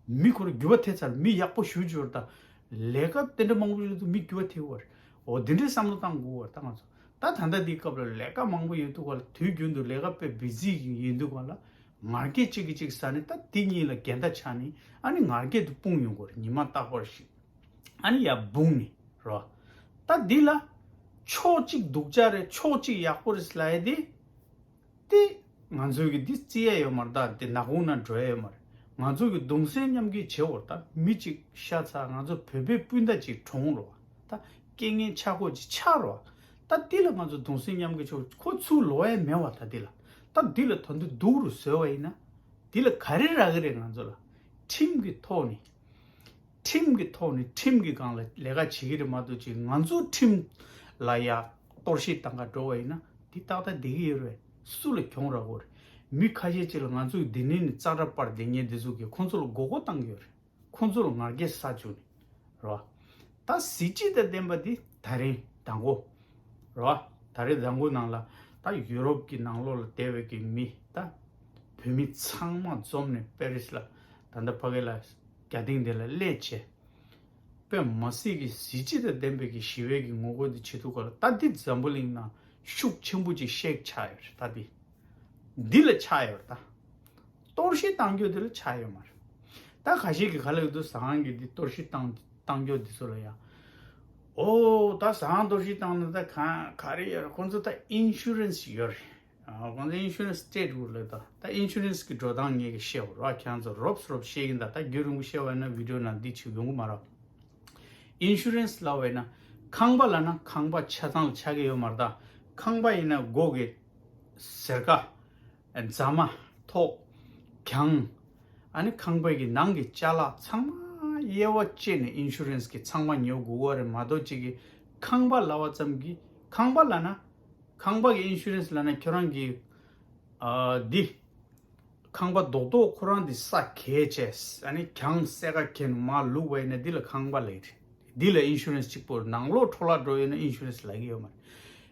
མི་ཁོ་རང་འགྱུར་བ་ཐེབས་ཚར། མི་ཡག་པོ་ཞེ་པོ་ཅིག་ཡོད་རེད་ད། ལས་ཀ་དེ་འདྲ་མང་པོ་ཞིག་ཐོན་དུས་མི་འགྱུར་བ་ཐེབས་ཀྱི་ཡོད་རེད། འོ་དེ་འདྲའི་བསམ་བློ་བཏང་དགོས་པ་རེད་ད་ང་ཚོ། ད་ད་ལྟ་འདིའི་སྐབས་ལ་ལས་ཀ་མང་པོ་ཡོད་དུས་ག་ལ། དུས་རྒྱུན་དུ་ལས་ཀ་དཔེ་བི་ཛི་ཡིན་དུས་ག་ལ། ང་རྒྱལ་གཅིག་གིས་གཅིག་ཟ་ནས་ད་དེ་གཉིས་ལ་འགལ་ཟླ་ཆགས་ནས་ཨ་ནི་ང་རྒྱལ་དེ་སྤུངས་ཡོང་གི་ཡོད་རེད། ཉི་མ་རྟག་པར་ཞིག་ཨ་ནི་ཡར་སྦུངས་ནས་རོ། ད་འདི་ལ་ཕྱོགས་གཅིག་སྡུག་ཅག་རེད། ཕྱོགས་གཅིག་ཡག་པོ་རེད་ལབ་ཡ་དེ། དེ་ང་ཚོའི་གི་འདི་བརྩི་ཡ་ཡོད་མ་རེད། ད་དེ་ནག་ཁུང་ནང་འགྲོ་ཡ་ཡོད་མ་རེད། ང་ཚོ་གི་གདུང་སེམས་མཉམ་སྐྱེད་བྱེད་འོར་ད་མི་གཅིག་ཤ་ཚ། ང་ཚོ་བོད་པའི་སྤུན་ཟླ་གཅིག་གྲོངས་རོ། ད་རྐྱེན་ངན་ཆག་སྒོ་གཅིག་ཆགས་རོ། ད་འདི་ལ་ང་ཚོ་གདུང་སེམས་མཉམ་སྐྱེད་བྱེད་འོར། ཁོ་ཚུར་ལོག་ཡ་མེད་བ། ད་འདི་ལ་ད་འདི་ལ་ད་འདི་སྡུག་རུ་བཟོས་པ་ཡིན་ན་འདི་ལ་ག་རེ་རག་གི་རེད། ང་ཚོ་ལ་ཁྲིམས་ཀྱི་ཐོག་ནས། ཁྲིམས་ཀྱི་ཐོག་ནས་ཁྲིམས་ཀྱི་སྒང་ལ་ལས་ཀ་བྱེད་ཀྱི་རེད་མ་གཏོགས་ཅིག་ང་ཚོའི་ཁྲིམས་ལ་ཡ་གཏོར་བཤིག་བཏང་ག་འགྲོ་བ་ཡིན་ན་འདི་ཏག་ཏག་བསྡད་ཀྱི་ཡོད་རེད། སུ་ལ་གྱོང་རག་གི་རེད། མི་ཁ་ཤས་ཅིག་ལ་ང་ཚོའི་འདི་ནས་ནི་རྩ་འདྲ་པར་བསྡད་མཁན་འདི་ཚོ་གིས་ཁོང་ཚོ་ལ་མགོ་སྐོར་བཏང་གི་ཡོད་རེད། ཁོང་ཚོ་ལ་ང་རྒྱལ་ཟ་བཅུག་ནས་རེད་བ། ད་གཟི་བརྗིད་དང་ལྡན་པ་འདི་ད་རིང་དང་པོ་རེད་བ། ད་རེས་དང་པོ་ནང་ལ་ད་ཡུ་རོབ་ཀྱི་ནང་ལོགས་ལ་བསྡད་པའི་གི་མི་ད་བོད་མི་ཚང་མ་འཛོམས་ནས་པེ་རིས་ལ་ད་ལྟ་ཕ་གི་ལ་རྒྱ་སྟེང་དེ་ལ་སླེབས་བྱས། དཔེ་མི་སྲིད་ཀྱི་གཟི་བརྗིད་དང་ལྡན་པའི་གི་ཞི་བའི་གི་ངོ་རྒོལ་འདི་བྱེད་ཐུབ་ག་ལ། ད་འདི་འཛམ་བུ་གླིང་ནང་ཤུགས་ཆེན་པོ་ཅིག་ཤེག་ཆགས་ཡོད་རེད། ད་འདི་འདི་ལ་ཆགས་ཡོད་རེད། ད་གཏོར་བཤིག་བཏང་རྒྱུ་འདི་ལ་ཆགས་ཡོད་མ་རེད། ད་ཁ་ཤས་ཀྱིས་ག་ལབ་འདུག་ཟ་ཁང་གི་འདི་གཏོར་བཤིག་བཏང་བཏང་རྒྱུ་འདི་ཚོ་ལ་ཡང་། ཨོ་ད་ཟ་ཁང་གཏོར་བཤིག་བཏང་ན་ད་གང་ག་རེ་ཡོད་རེད། ཁོང་ཚོ་ད་ཨིན་ཤུ་རན་སི་ཡོད་རེད། ཨ་ཁོང་ཚོ་ཨིན་ཤུ་རན་སི་སི་ཊེ་ཊི་རུལ་ལ་ད་ད་ཨིན་ཤུ་རན་སི་གི་འགྲོ་སྟངས་ངས་ཀྱིས་བཤད་འོ་ར། ཁྱེད་ཚོ་རོབ་ཙམ་རོབ་ཙམ་བཤད་ཀྱིན་ད་ད་རྒྱུན་རིང་པོ་བཤད་པ་ཡིན་ན་བི་ཌི་ཡོ་ནང་འདི་ཅིག་ཡོང་གི་མ་རེད། ཨིན་ཤུ་རན་སི་ལབ་པ་ཡིན་ན་ཁང་པ་ལབ་ན་ཁང་པ་ཆ་ཚང་ལ་ཆགས་ཀྱི་ཡོད་མ་རེད། ད་ཁང་པ་ཡིན་ན་སྒོ་གི་ཟེར་ཀ་རྫ་མ་ཐོག་གྱང་ཨ་ནི་ཁང་པའི་གི་ནང་གི་ཅ་ལག་ཚང་མ་དབྱེ་བ་བཅད་ནས་ཨིན་ཤུ་རན་སི་གིས་ཚང་མ་ཉོ་དགོས་པ་རེད་མ་གཏོགས་ཅིག་གི་ཁང་པ་ལབ་པ་ཙམ་གྱིས་ཁང་པ་ལབ་ན། ཁང་པ་གི་ཨིན་ཤུ་རན་སི་ལབ་ན་ཁྱོད་རང་གི་ཨ་འདི་ཁང་པ་རྡོག་རྡོག་ཁོ་རང་འདི་ས་གས་བྱས་ཨ་ནི་གྱང་སེ་ཀ་གྱོན་མར་བླུགས་པ་ཡིན་ན་འདི་ལ་ཁང་པ་ལབ་ཀྱི་རེད། འདི་ལ་ཨིན་ཤུ་རན་སི་གཅིག་པོ་རེད། ནང་ལོགས་འཕྲོ་བརླག་འགྲོ་ཡོད་ན་ཨིན་ཤུ་རན་སི་ལབ་ཀྱི་ཡོད་མ་རེད།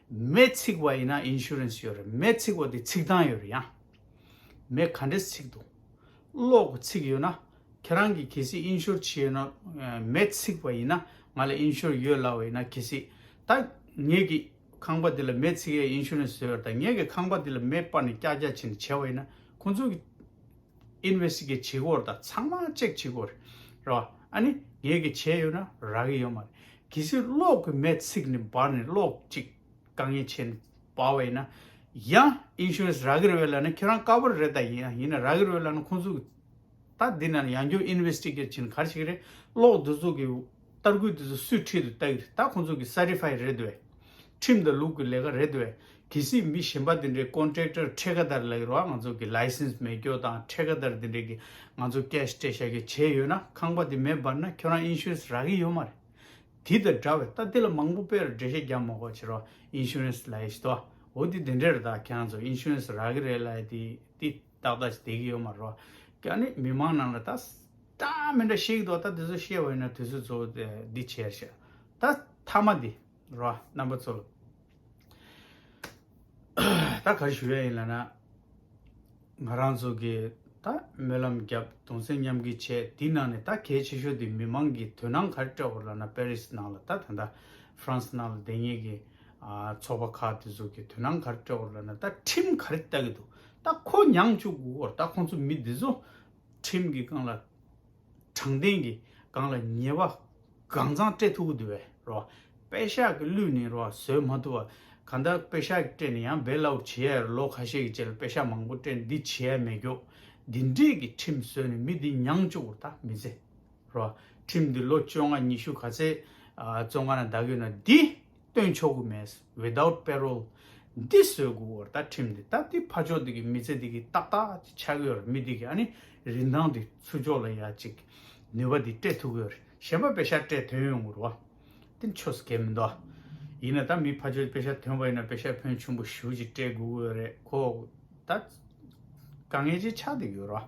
མེ་འཚིག་པ་ཡིན་ན་ཨིན་ཤུ་རན་སི་ཡོད་རེད། མེ་འཚིག་པ་དེ་འཚིག་སྟངས་ཡོད་རེད་ཡ། མེ་ག་འདྲས་འཚིག་འདུག་གློག་གིས་འཚིག་ཡོད་ན། ཁྱེད་རང་གིས་གལ་སྲིད་ཨིན་ཤོར་བྱས་ཡོད་ན། མེ་འཚིག་པ་ཡིན་ན་ང་ལ་ཨིན་ཤོར་ཡོད་ལབ་པ་ཡིན་ན། གལ་སྲིད་ད་ངེད་ཀྱི་ ཁང་པ་འདི་ལ་མེ་ཚིག་ཡས་ཨིན་ཤུ་རན་སི་བཟོས་ཡོད་རེད། ད་ངེད་ཀྱི་ཁང་པ་འདི་ལ་མེ་སྤར་ནས་ཀྱག་ཀྱག་བྱས་ནས་བྱས་པ་ཡིན་ན་ཁོང་ཚོ་གི་ཨིན་ཝེ་སི་ཊི་གེ་ཊི་བྱེད་དགོས་རེད། ད་ཚང་མ་ཅེག་བྱེད་དགོས་རེད། རེད་བ། ཨ་ནི་ངེད་ཀྱིས་བྱས་ཡོད་ན་རག་གི་ཡོད་མ་རེད། གལ་སྲིད་གློག་གི་མེ་ཚིག་ནས་འབར་ནས་གློག་ཅིག་དཀའ་ངལ་ཆེ་ནས་འབར་བ་ཡིན་ན་ཡང་ཨིན་ཤུ་རན་སི་རག་གི་རེད་བས་ལབ་ན་ཁྱོད་རང་དཀར་པོ་རེད། ད་ཡིན་ཡང་ཡིན་ན་རག་གི་རེད་བས་ལབ་ན་ཁོང་ཚོ་གི་ད་འདི་ནང་ཡང་བསྐྱར་ཨིན་ཝེ་སི་ཊི་གེ་ཊི་བྱེད་ན་ག་རེ་བྱེད་ཀྱི་རེད། གློག་འདི་ཚོ་གི་ཏར་སྐུད་འདི་ཚོ་སུས་ཁྲིད་དུ་ལྟ་གི་རེད། ད་ཁོང་ཚོ་གི་སར་ཊི་ཕའི་རེད་འདུག་བས། ཁྲིམས་དང་ལུགས་ཀྱི་ལས་ཀ་རེད་འདུག་བས། གལ་སྲིད་མི་གཞན་པ་འདི་འདྲའི་ཀོན་ཊེག་ཊར་ཁྲལ་ཁ་དར་ལ་ཡོད་རེད་བ། ང་ཚོ་གི་ལའི་སེན་སི་མེད་རྒྱུ་དང་ཁྲལ་ཁ་དར་འདི་འདྲའི་གི་ང་ཚོ་ཀེ་ཤི་སྤྲད་བཞག་གི་བྱས་ཡོད་ན་ཁང་པ་འདི་མེ་འབར་ན་ཁྱོད་རང་ཨིན་ཤུ་རན་སི་རག་གི་ཡོད་མ་རེད། དེ་དང་འདྲ་བས། ད་དེ་ལ་མང་པོ་དཔེར་འགྲེལ་བཤད་རྒྱག་མ་དགོས་བྱེད་རོགས། ཨིན་ཤུ་རན་སི་ལབ་ཡས་ཞིག་འདུག་འོ་དེ་དེ་འདྲ་རེད། ད་ཁྱེད་རང་ཚོ་ཨིན་ཤུ་རན་སི་རག་གི་རེད་ལབ་ཡས་དེ་དེ་ཏག་ཏག་ཅིག་བསྡད་ཀྱི་ཡོད་མ་རེད། ཀྱང་ནི་མི་མང་ནང་ལ་ད་འདྲ་མི་འདྲ་བཤད་ཀྱི་འདུག་ད་དེ་ཚོ་བཤད་པ་ཡིན་ན་དུས་ཚོད་ཚོ་འདི་བྱས་ཤག་ད་མཐའ་མ་འདི་རེད་བ། རྣམ་པ་ཚོ་ལ། ད་ག་རེ་ཞུ་ཡ་ཡིན་ལབ་ན། ང་རང་ཚོ་གིས་ད་སྨོན་ལམ་བརྒྱབ། གདུང་སེམས་མཉམ་སྐྱེད་བྱས། དེའི་ནང་ནས་ད་གལ་ཆེ་ཤོས་དེ་མི་མང་གིས་དོ་སྣང་ག་རེ་སྤྲད་དགོས་རེད་ལབ་ན། པེ་རི་སི་ནང་ལ་ད་ད་ལྟ་ཧྥ་རན་སི་ནང་ལ་བསྡད་མཁན་གྱི་ཨ་ཚོགས་པ་ཁག་དེ་ཚོ་གིས་དོ་སྣང་ག་རེ་སྤྲད་དགོས་རེད་ལབ་ན། ད་ཁྲིམས་ག་རེ་ལྟ་གི་འདུག་ད་ཁོ་མྱངས་བཅུག་དགོས་རེད། ད་ཁོང་ཚོ་མི་འདི་ཚོ་ཁྲིམས་ཀྱི་སྒང་ལ། དྲང་བདེན་གྱི་སྒང་ལ་ཉེས་པ་གང་ཚང་སྤྲད་ཐུབ་ཀྱི་འདུག་བས་རོ། པེ་ཤག་གི་བླུས་ནས་རོ་བཟོད་མ་ཐུབ་པ། གང་ལྟར་པེ་ཤག་གི་སྤྲད་ནས་ཡང་བེལ་ཨའུཊ་བྱེད་ཡ་ལོ་ཁ་ཤས་ཀྱི་རྗེས་ལ་པེ་ཤག་མང་པོ་སྤྲད་ནས་འདི་བྱེད་ཡ་མེད་རྒྱུ། འདི་འདྲས་ཀྱི་ཁྲིམས་བཟོས་ནས་མི་འདི་མྱངས་བཅུག་པར་ད་མི་ཚེ་རོ། ཁྲིམས་འདི་ལོ་བཅོ་ལྔ་ཉི་ཤུ་ག་ཚད་ཨ་བཙོན་ཁང་ནང་བསྡད་ཀྱི་ཡོད་ན་འདི། སྟོན་ཆོག་གི་མེད། without parole། འདི་བཟོ་དགོས་བར་ད་ཁྲིམས་འདི་ད་འདི་ཕ་ཕྱོགས་འདི་གི་མི་ཚེ་འདི་གི་ཏག་ཏག་ཅིག་ཆགས་ཀྱི་ཡོད་རེད། མི་འདི་གི་ཨ་ནི་རིན་ཐང་འདི་ཚུར་ཕྱོགས་ལ་ཡ་ཅིག་ནུས་པ་འདི་སྤྲད་ཐུབ་ཀྱི་ཡོད་རེད། གཞན་པ་པེ་ཤག་སྤྲད་ཐོན་ཡོང་གི་རེད་བ། དེ་ཆོས་སུ་གལ་མི་འདུག་ཡིན་ན་ད་མི་ཕ་ཕྱོགས་པེ་ཤག་ཐོན་པ་ཡིན་ན་པེ་ཤག་ཕོན་ཆེན་པོ་ཞེ་པོ་ཅིག་སྤྲད་དགོས་ཀྱི་ཡོད་རེད། ཁོ་ད། དཀའ་ངལ་ཅིག་ཆགས་བསྡད་ཡོད་ར།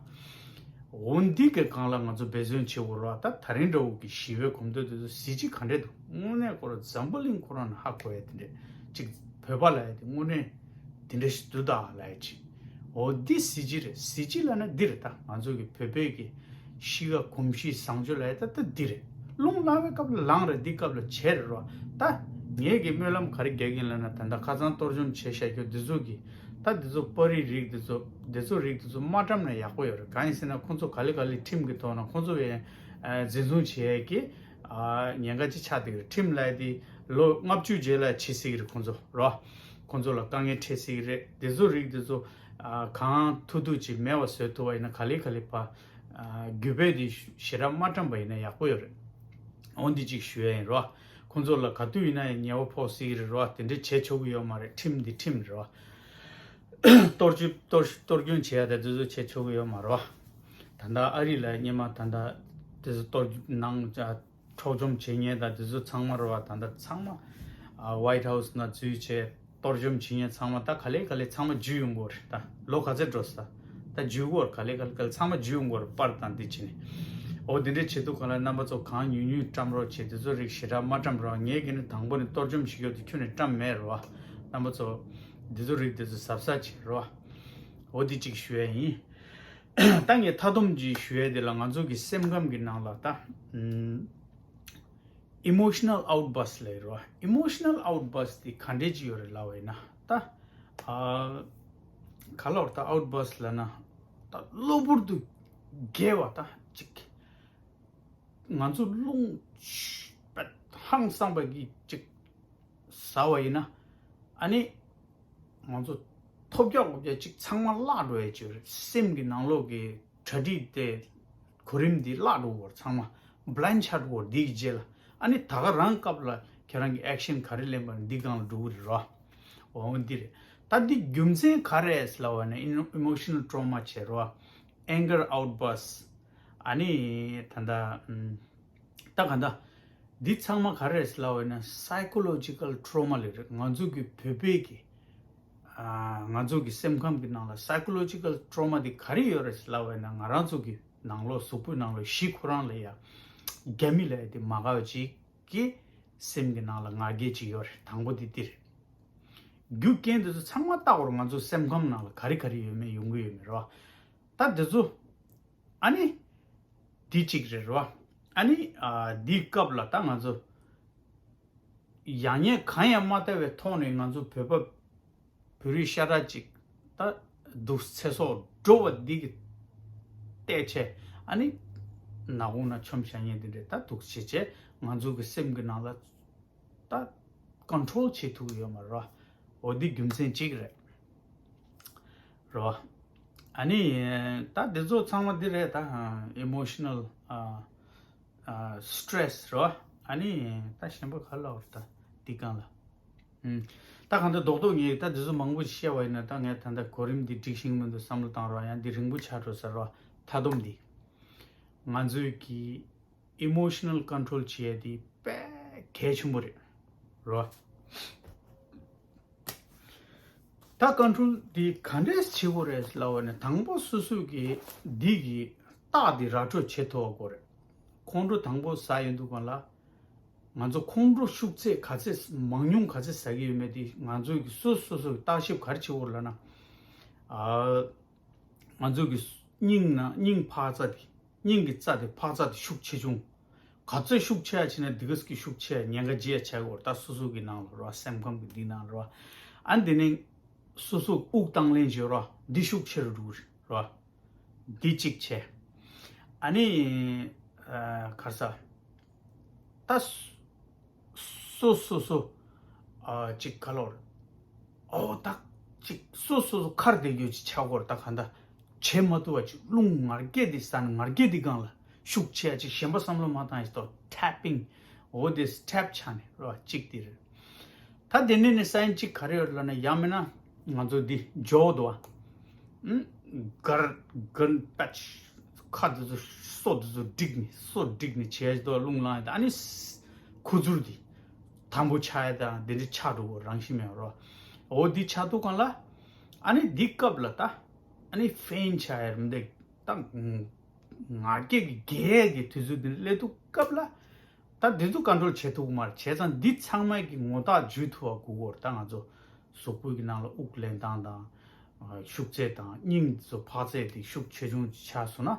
འོ་འདི་གི་སྒང་ལ་ང་ཚོ་འབད་བརྩོན་བྱེད་དགོས་ར། ད་ད་རིང་འདྲ་བོ་གི་ཞི་བའི་གོམ་བགྲོད་དེ་ཚོ་གཟི་བརྗིད་ག་འདྲས་འདུག་དངོས་གནས་ཁོ་ར་འཛམ་བུ་གླིང་ཁོ་རང་ནས་ཧ་གོ་ཡ་དེ་འདྲས་ཅིག་བོད་པ་ལབ་ཡ་དེ་དངོས་གནས་དེ་འདྲས་ཞིག་འདུག་ད་ལབ་ཡ་ཅིག་འོ་འདི་གཟི་བརྗིད་རེད། གཟི་བརྗིད་ལབ་ན་འདི་རེད། ད་ང་ཚོ་གི་བོད་པའི་གི་གཤིས་ཀ་གོམས་གཤིས་བཟང་སྤྱོད་ལབ་ཡ་ད་ད་འདི་རེད། རླུང་ལངས་པའི་སྐབས་ལ་ལངས་རེད། འདི་སྐབས་ལ་བྱས་རེད་ར། ད་ངས་གི་སྨོན་ལམ་ག་རེ་རྒྱག་གིན་ལབ་ན། ད་ལྟ་ཁ་སང་གཏོར་བཅོམ་བྱས་བཞག་རྒྱུ་འདི་ཚོ་གི་ད་འདི་ཚོ་པར་རིས་རིགས་འདི་ཚོ་འདི་ཚོ་རིགས་འདི་ཚོ་མ་བཀྲམ་ན་ཡག་པོ་ཡོད་རེད། གང་ཡིན་ཟེར་ན་ཁོང་ཚོ་ག་ལེ་ག་ལེ་ཁྲིམས་ཀྱི་ཐོག་ན་ཁོང་ཚོ་བས་འཛིན་བཟུང་བྱེད་ཡས་ཀྱི་ཉེན་ཁ་ཅིག་ཆགས་བསྡད་ཀྱི་རེད། ཁྲིམས་ལབ་ཡས་དེ་ལོ་ལྔ་བཅུ་རྗེས་ལ་བྱེད་སྲིད་ཀྱི་རེད། ཁོང་ཚོ་རོ། ཁོང་ཚོ་ལ་དཀའ་ངལ་འཕྲད་སྲིད་ཀྱི་རེད། འདི་ཚོ་རིགས་འདི་ཚོ་གང་ཐུབ་ཐུབ་ཅིག་མེད་པ་བཟོ་ཐུབ་པ་ཡིན་ན་ག་ལེ་ག་ལེ་ཕར་རྒྱུད་སྤེལ་དེ་ཞེ་དྲག་མ་བཀྲམ་པ་ཡིན་ན་ཡག་པོ་ཡོད་རེད། འོ་འདི་གཅིག་ཞུ་ཡ་ཡིན་རོ། ཁོང་ཚོ་ལ་ག་དུས་ཡིན་ན་ཡང་ཉེས་པ་ཕོག་སྲིད་ཀྱི་རེད་རོ། དེ་འདྲས་བྱེད་ཆོག་གི་ཡོད་མ་རེད། ཁྲིམས་འདི་ཁྲིམས་རེད་རོ། གཏོར་བཅོམ་གཏོར་གཏོར་སྐྱོན་བྱེད་ཡ་དེ་དེ་ཚོ་བྱེད་ཆོག་གི་ཡོད་མ་རེད་རོ། ད་ལྟ་ཨ་རི་ལ་སྔོན་མ་ད་ལྟ་དེ་ཚོ་གཏོར་ནང་འཕྲོག་བཅོམ་བྱེད་མཁན་དང་དེ་ཚོ་ཚང་མ་རེད་བ། ད་ལྟ་ཚང་མ་ཨ་White House་ནང་འཛུལ་བྱས་གཏོར་བཅོམ་བྱེད་མཁན་ཚང་མ་ད་ག་ལེ་ག་ལེ་ཚང་མ་འཇུས་ཡོང་གི་རེད། ད་ལོ་ག་ཚོད་འགྲོ་ས་ད་འཇུས་གི་རེད། ག་ལེ་ག་ལེ་ག་ལེ་ཚང་མ་འཇུས་ཡོང་གི་རེད། པར་དང་འདི་བྱས་ནས། འོ་དེ་འདྲའི་བྱེད་དུས་ག་ལ་རྣམ་པ་ཚོ་གང་ཉུང་ཉུང་བཀྲམ་རོགས་བྱེད། དེ་ཚོ་རིགས་ཞེ་དྲག་མ་བཀྲམ་རོགས། ངས་གི་ནི་དང་པོ་ནས་གཏོར་བཅོམ་བྱེད་རྒྱུ་དེ་ཁྱོན་ནས་བཀྲམ་མེད་རོགས། རྣམ་པ་ཚོ་དེ་ཚོ་རིགས་དེ་ཚོ་གཟབ་གཟབ་བྱེད་རོགས། འོ་དེ་གཅིག་ཞུ་ཡ་ཡིན། ད་ངས་མཐའ་སྡོམ་གྱིས་ཞུ་ཡས་དེ་ལ་ང་ཚོ་གི་སེམས་ཁམས་ཀྱི་ནང་ལ་ད་ཨམ་emotional outburst་ལབ་རོ། emotional outburst་དེ་ག་འདྲས་ཅིག་ཡོད་རེད་ལབ་པ་ཡིན་ན། ད་ཨ་ག་ལབ་ར། ད་outburst་ལབ་ན་ད་གློ་བུར་དུ་བརྒྱལ་བ་ད་ཅིག་ང་ཚོ་རླུང་ཧང་སངས་པ་གི་ཅིག་ཟ་བ་ཡིན་ན། ཨ་ནི་ང་ཚོ་ཐོལ་རྒྱག་ལོག་རྒྱག་ཅིག་ཚང་མ་བརླག་འགྲོ་ཡ་ཅིག་རེད། སེམས་ཀྱི་ནང་ལོགས་ཀྱི་གྲ་སྒྲིག་དེ་གོ་རིམ་འདི་བརླག་འགྲོ་བར་ཚང་མ་blind་ཆགས་འགྲོ་བར། འདི་གི་རྗེས་ལ་ཨ་ནི་ད་ག་རང་སྐབས་ལ་ཁྱེད་རང་གི་action་ག་རེ་ལེན་པ་ནི་འདི་སྒང་ལ་འགྲོ་གི་རེད་རོ། འོ་འདི་རེད། ད་འདི་རྒྱུ་མཚན་ག་རེ་རེད་ལབ་པ་ན་emotional trauma་བྱས་རོ། anger outburst། ཨ་ནི་ད་ལྟ་ཨམ། ད་ག་འདྲ། འདི་ཚང་མ་ག་རེ་རེད་ལབ་པ་ཡིན་ན་psychological trauma་ལབ་རེད། ང་ཚོ་གི་བོད་པའི་གི་ཨ་ང་ཚོ་གི་སེམས་ཁམས་ཀྱི་ནང་ལ་psychological trauma་འདི་ག་རེ་ཡོད་རེད་ལབ་པ་ཡིན་ན། ང་རང་ཚོ་གི་ནང་ལོགས་གཟུགས་པོའི་ནང་ལོགས་གཞི་ཁོ་རང་ལ་ཡ་རྒྱ་མི་ལབ་ཡ་དེ་མ་དགའ་བ་ཅིག་གི་སེམས་ཀྱི་ནང་ལ་ང་རྒྱལ་ཅིག་ཡོད་རེད། དང་པོ་དེ་འདི་རེད། རྒྱུ་རྐྱེན་དེ་ཚོ་ཚང་མ་བལྟ་བར་ང་ཚོ་སེམས་ཁམས་ནང་ལ་ག་རེ་ག་རེ་ཡོད་མེད་ཡོང་གི་ཡོད་མེད་རེད་བ། ད་དེ་ཚོ་ཨ་ནི། འདི་གཅིག་རེད་རོ། ཨ་ནི་ཨ་འདིའི་སྐབས་ལ་ད་ང་ཚོ་ ཡག་ཉེས་གང་ཡང་མ་བལྟ་བའི་ཐོག་ནས་ང་ཚོ་བོད་པ་བོད་རིགས་ཤ་ཁྲག་ཅིག་ད་སྡུག་ཚེ་སྲོག་འགྲོ་བ་འདི་གི་བལྟས་བྱས། ཨ་ནི་ནག་ཁུང་ན་མཆོང་བཞག་མཁན་འདི་འདྲས་ད་སྡུག་བྱེད་བྱས་ང་ཚོ་གི་སེམས་ཀྱི་ནང་ལ་ད་ཀོན་ཊོལ་བྱེད་ཐུབ་ཀྱི་ཡོད་མ་རེད་བ། འོ་འདི་རྒྱུ་མཚན་གཅིག་རེད་རེད་བ། ཨ་ནི་ད་འདི་ཚོ་ཚང་མ་འདི་རེད། ད་ཨི་མོ་ཤི་ནལ་ཨ་ཨ་སི་ཊེ་རེ་སི་རེད་བ། ཨ་ནི་ད་གཞན་པ་ག་ལ་བར་ད་འདི་གང་ལ། ཨུམ། ད་གང་ལྟར་རྡོག་རྡོག་ངས་ད་འདི་ཚོ་མང་པོ་ཞིག་བཤད་པ་ཡིན་ན་ད་ངས་ད་ལྟ་གོ་རིམ་འདི་འགྲིག་ཤིང་མི་འདུག་བསམ་བློ་བཏང་རོགས། ཡང་འདི་རིང་པོ་ཆགས་འགྲོ་ས་རེད་བ། མཐའ་སྡོམ་འདི་ང་ཚོས་ཀྱི་ཨི་མོ་ཤི་ནལ་ཀོན་ཊོལ་བྱེད་ཡ་དེ་དཔེ་གལ་ཆེན་པོ་རེད་རོ། ད་ཀོན་ཊོལ་དེ་ག་འདྲས་བྱེད་དགོས་རེད་ལབ་པ་ནས་དང་པོ་སོ་སོ་གི་འདི་གི་རྟགས་དེ་ར་སྤྲོད་བྱེད་ཐུབ་པ་དགོས་རེད། ཁོང་ཁྲོ་དང་པོ་ཟ་ཡོང་དུས་སྒང་ལ་ང་ཚོ་ཁོང་ཁྲོ་ཤུགས་ཚད་ག་ཚད་མང་ཉུང་ག་ཚད་ཟ་གི་ཡོད་མེད་དེ་ང་ཚོ་གི་སོ་སོ་སོ་གི་བརྟག་ཞིབ་ག་རེ་བྱེད་དགོས་རེད་ལབ་ན། ཨ། ང་ཚོ་གི་སྙིང་ན་སྙིང་འཕར་རྩ་དེ། སྙིང་གི་རྩ་དེ་འཕར་རྩ་དེ་ཤུགས་ཆེ་ཆུང་། ག་ཚོད་ཤུགས་ཆེ་ཡ་བྱས་ན་འདི་ག་ཙམ་གྱི་ཤུགས་ཆེ་ཡ་ཉེན་ཁ་འཇལ་ཡ་བྱ་དགོས་རེད། ད་སོ་སོ་གི་ནང་ལ་རེད་བ། སེམས་ཁམས་ཀྱི་འདི་ནང་ལ་རེད་བ། ཨ་འདི་ནས་སོ་སོ་དབུགས་བཏང་ལེན་བྱེད་རོགས། འདི་ཤུགས་ཆེ་རུ་འགྲོ་གི་རེད་བ། འདི་གཅིག་བྱས། ཨ་ནི་ཨ་ག་རེ་ཟ། ད་སོ་སོ་སོ་ཨ་ཅིག་ག་ལོར། ཨོ་ད་ཅིག་སོ་སོ་སོ་ཁར་བསྡད་རྒྱུ་ཅིག་ཆགས་སྐོར་ད་ག་འདྲ་བྱེད་མ་ཐུབ་པ་ཅིག་རླུང་ངར་སྐད་དེ་ཟ་ནས་ངར་སྐད་དེ་སྒང་ལ་ཤུགས་ཆེ་ཡ་ཅིག་གཞན་པ་བསམ་བློ་མ་བཏང་ཡ་ཅིག་ཏོ་ཊེ་པིང་། འོ་དེ་ཊེབ་ཆགས་ནས་རོ་ཅིག་དེ་རེད། ད་དེ་ནས་ནི་སའིན་ཅིག་ག་རེ་ཡོད་ལབ་ན་ཡང་མིན་ན་ང་ཚོ་འདི་ཇོ་འདུག་བ། གར་གར་པད། ཁ་འདི་ཚོ་སོ་འདི་ཚོ་བསྒྲིགས་ནས་སོ་བསྒྲིགས་ནས་བྱས་འདུག་རླུང་ལངས་ཡ་ད་ཨ་ནི་ཁུ་ཚུར་འདི་དམ་པོ་ཆགས་ཡ་ད་འདི་འདྲ་ཆགས་འགྲོ་གི་རང་བཞིན་མེད་རོ། འོ་འདི་ཆགས་འདུག་གང་ལ་ཨ་ནི་འདི་སྐབས་ལ་ད་ཨ་ནི་ཕེན་ཆགས་ཡ་རེད་འདི་ད་ང་རྒྱལ་གི་རྒྱལ་གི་དུས་ཚོད་འདི་སླེབས་འདུག་སྐབས་ལ། ད་འདི་ཚོ་ཀོན་ཊོལ་བྱེད་ཐུབ་ཀྱི་མ་རེད། བྱས་ཙང་འདི་ཚང་མ་གི་ངོ་རྟགས་འཇུ་ཐུབ་པ་དགོས་ཀྱི་རེད། ད་ང་ཚོ་གཟུགས་པོ་གི་ནང་ལ་དབུགས་ལེན་སྟངས་དང་། ཤུགས་ཚད་དང་སྙིང་འདི་ཚོ་འཕར་ཚད་དེ་ཤུགས་ཆེ་ཆུང་ཆགས་སོང་ན་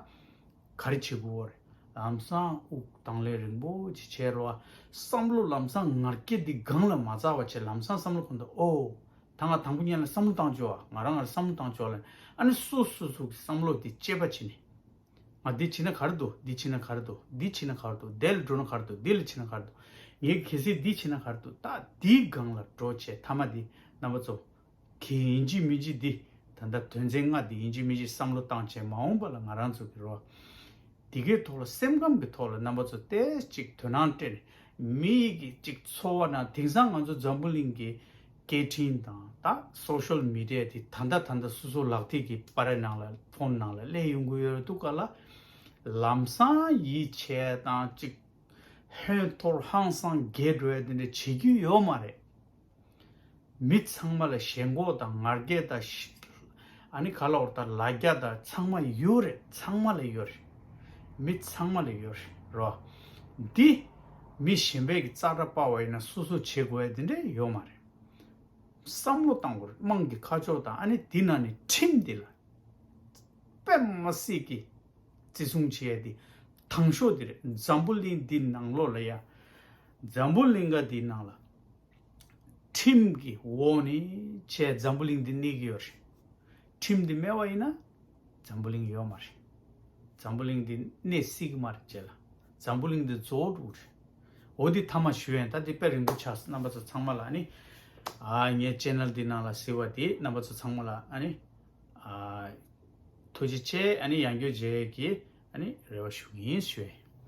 ག་རེ་བྱེད་དགོས་རེད། ལམ་སང་དབུགས་དང་ལེན་རིང་པོ་ཅིག་བྱས་རོགས། བསམ་བློ་ལམ་སང་ངར་སྐད་འདི་སྒང་ལ་མ་ཚར་བ་བྱས་ལམ་སང་བསམ་བློ་གོ་འདུག་ཨོ། ད་ང་དང་པོ་ཉིད་ལ་བསམ་བློ་བཏང་ཆོག་ང་རང་ང་རང་བསམ་བློ་བཏང་ཆོག་ལ་ཨ་ནི་སོ་སོ་སོ་གི་བསམ་བློ་དེ་དཔྱད་པ་བྱས་ནས། ང་འདི་བྱས་ན་ག་རེ་འདུག་འདི་བྱས་ན་ག་རེ་འདུག་འདི་བྱས་ན་ག་རེ་འདུག་དེ་ལ་འགྲོ་ན་ག་རེ་འདུག་འདི་ལ་བྱས་ན་ག་རེ་འདུག་ངས་གལ་སྲིད་འདི་བྱས་ན་ག་རེ་འདུག་ད་འདིའི་སྒང་ལ་འགྲོ་བྱས་མཐའ་མ་འདི་རྣམ་པ་ཚོ། གི་ཡིན་གཅིག་མིན་གཅིག་འདི་ད་ལྟ་དོན་ཚན་ལྔ་འདི་ཡིན་གཅིག་མིན་གཅིག་བསམ་བློ་བཏང་བྱས་མ་འོངས་པ་ལ་ང་རང་ཚོ་གི་རོ། འདི་གའི་ཐོག་ལ་སེམས་ཁམས་ཀྱི་ཐོག་ལ་རྣམ་པ་ཚོ་ཏོག་ཙམ་ཅིག་དོ་སྣང་སྤྲད་ནས་མི་གི་ཅིག་འཚོ་བ་ནང་དེང་སང་ང་ཚོ་འཛམ་བུ་གླིང་གི་སྐད་འཕྲིན་དང་ད་སོ་ཤལ་མི་ཌི་ཡ་དེ་ད་ལྟ་ད་ལྟ་སོ་སོ་ལག་མཐིལ་གྱི་པར་ནང་ལ་ཕོན་ནང་ལ་སླེབས་ཡོང་གི་ཡོད་འདུག་ག་ལ། ལམ་སང་ཡིད་ཆེས་དང་ཅིག་ཧོན་ཐོར་ཧང་སང་རྒྱས་འགྲོ་ཡ་དེ་འདྲ་བྱེད་རྒྱུ་ཡོད་མ་རེད། མི་ཚང་མ་ལ་ཞེན་ཁོག་དང་ངར་སྐད་དང་ཤི། ཨ་ནི་ག་ལ་འོར་ད་ལ་རྒྱ་དང་ཚང་མ་ཡོད་རེད། ཚང་མ་ལ་ཡོད་རེད། མི་ཚང་མ་ལ་ཡོད་རེད་རོ། འདི་མི་གཞན་པའི་གི་རྩ་ཁྲ་སྤར་བ་ཡིན་ན་སོ་སོ་བྱེད་དགོས་ཡ་དེ་འདྲ་ཡོད་མ་རེད། བསམ་བློ་བཏང་དགོས་རེད། དམངས་ཀྱི་ཁ་ཕྱོགས་དང་ཨ་ནི་འདི་ན་ནི་ཁྲིམས་འདི་ལ་དཔེ་མ་སྲིད་ཀྱི་བརྩི་སྲུང་བྱེད་ཡ་འདི་དང་ཤོས་འདི་རེད། འཛམ་བུ་གླིང་འདི་ནང་ལོགས་ལ་ཡ་འཛམ་བུ་གླིང་ག་འདི་ནང་ལ། ཁྲིམས་ཀྱི་འོག་ནས་བྱས་འཛམ་བུ་གླིང་འདི་གནས་ཀྱི་ཡོད་རེད། ཁྲིམས་འདི་མེད་པ་ཡིན་ན་འཛམ་བུ་གླིང་ཡོད་མ་རེད། འཛམ་བུ་གླིང་འདི་གནས་སྲིད་ཀྱི་མ་རེད་རྗེས་ལ། འཛམ་བུ་གླིང་འདི་རྫོགས་འགྲོ་གི་རེད། འོ་འདི་མཐའ་མ་ཞུ་ཡན་ད་འདི་དཔེ་རིང་པོ་ཆགས་སོང་རྣམ་པ་ཚོ་ཚང་མ་ལ་ཨ་ནི། ཨ་ངའི་ཅེ་ནལ་འདི་ནང་ལ་གཟིགས་པ་དེ་རྣམ་པ་ཚོ་ཚང་མ་ལ་ཨ་ནི། ཨ་ཐུགས་རྗེ་ཆེ། ཨ་ནི་ཡང་བསྐྱར་མཇལ་ཡས་ཀྱི་ཨ་ནི་རེ་བ་ཞུ་གི་ཡིན་ཞུ་ཡན།